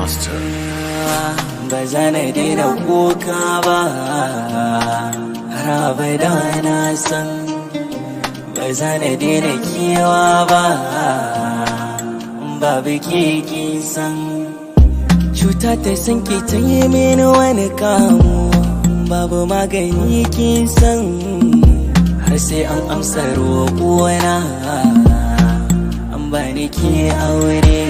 Master. Ba za na daina kuka ba har abada, na san ba za na daina kewa ba, babu ke. San cuta ta san ki ta yi mini wani kamu, babu magani, kin san har sai an amsa roƙona, an bani ke aure.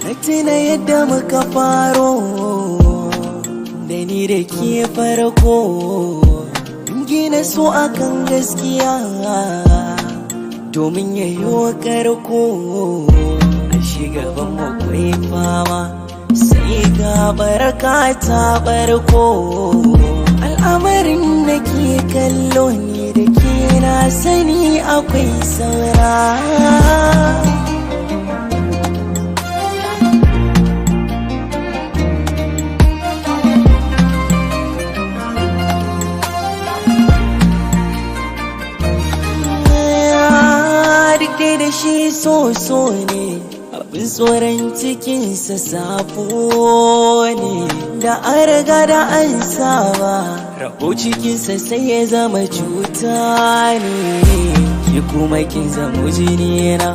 Na tuna yadda muka faro da ni da ke farko, gina so akan gaskiya domin ya yi karko. A gaban mu kwai fama, sai ga baraka ta barko. Al'amarin da ke kallo ni da ke, na sani akwai saura. Duk da shi so so ne, abin tsoron cikinsa safo ne, da an riga da an saba rabo cikinsa sai ya zama cuta ne. Ki kuma kin zamo jini na,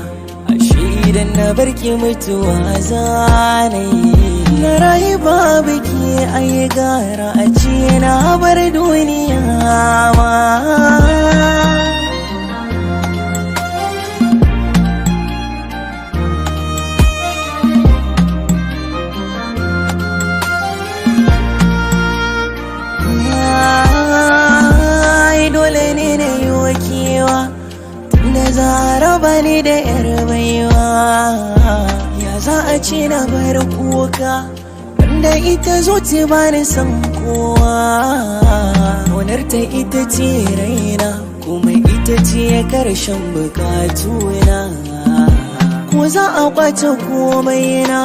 ashe idan na barki mutuwa zane. Na rayu babu ki ai gara a ce na bar duniya ma. Ai dole ne na yi wakewa, tunda za a raba ni da yar baiwa. Ya za a ce na bar kuka wanda ita zuci ba ni san kowa? Ƙaunar ta ita ce raina, kuma ita ce karshen bukatuna. Ko za a kwace komai na,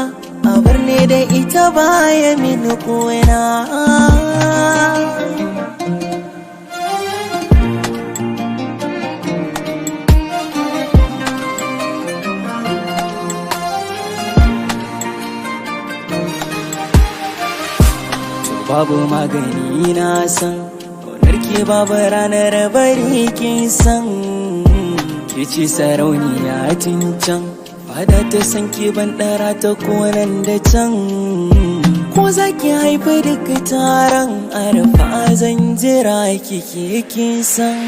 a bar ni da ita baya mini kona. Babu magani, na san ƙaunar ki babu ranar bari. Kin san ki ci sarauniya tun can, fada ta san ki ban ɗara ta konan da can. Ko za ki haifi duk taron arfa, zan jira kike. Kin san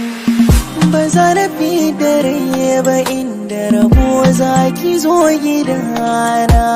ba za na fi da rai ba, inda rabo za ki zo gidana.